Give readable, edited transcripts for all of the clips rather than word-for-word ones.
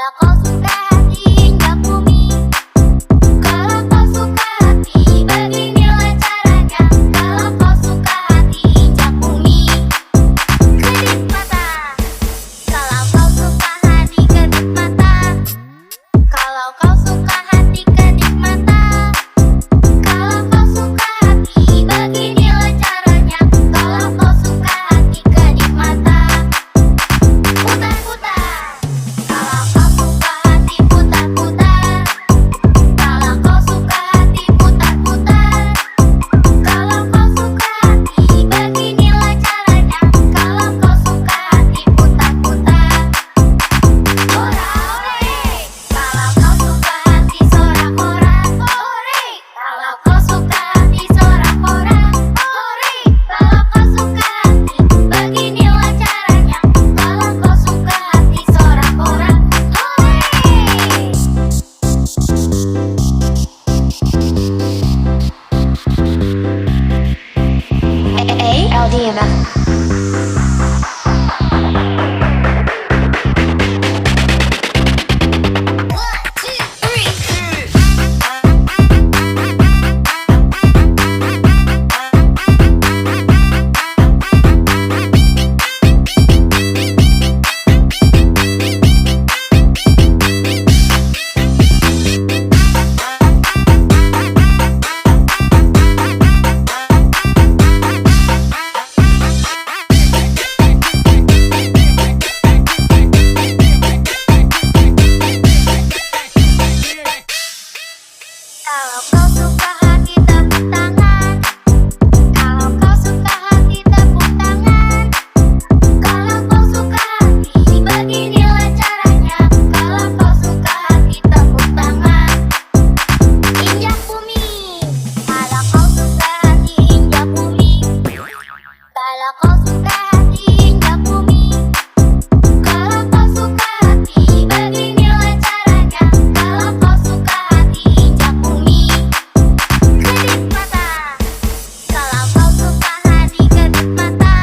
Kalau kau suka hati injak bumi, kalau kau suka hati beginilah caranya. Kalau kau suka hati injak bumi, kedip mata. Kalau kau suka hati kedip mata, kalau kau suka hati kedip mata, kalau kau suka hati beginilah caranya. Kalau kau suka hati kedip mata, putar-putar. Kalau kau suka hati putar-putar, kalau kau suka hati putar-putar, kalau kau suka hati beginilah caranya. Kalau kau suka hati putar-putar, ora-ore. Kalau kau suka hati sorak-ora, ore. Kalau kau suka hati sorak-ora, ore. Kalau kau suka hati beginilah caranya. Kalau kau suka hati sorak-ora, ore. LDMF. Kalau kau suka hati tepuk tangan, kalau kau suka hati tepuk tangan, kalau kau suka hati beginilah caranya. Kalau kau suka hati tepuk tangan, injak bumi. Kalau kau suka hati injak bumi, kalau kau suka hati injak bumi, kalau kau suka hati beginilah caranya. Kalau kau suka hati injak bumi, kedip mata. Kalau kau suka hati kedip mata,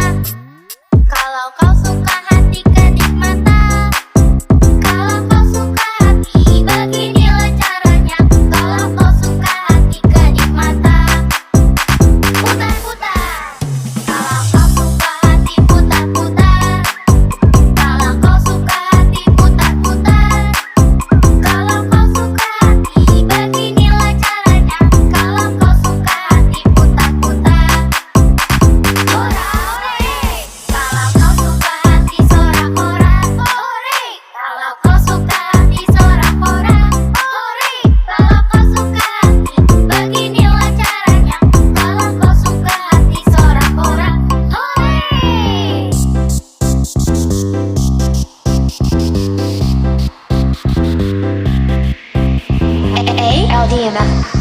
kalau kau suka hati kedip mata, kalau kau suka hati beginilah caranya. Kalau kau suka hati kedip mata, putar-putar. Kalau kau suka hati putar-putar, kalau kau suka hati putar-putar, kalau kau suka hati beginilah caranya. Kalau kau suka hati putar-putar, ora-ore. Kalau kau suka hati sorak-ora, ore. Kalau kau suka hati sorak-ora, ore. Kalau kau suka hati beginilah caranya. Kalau kau suka hati sorak-ora, ore. LDMF.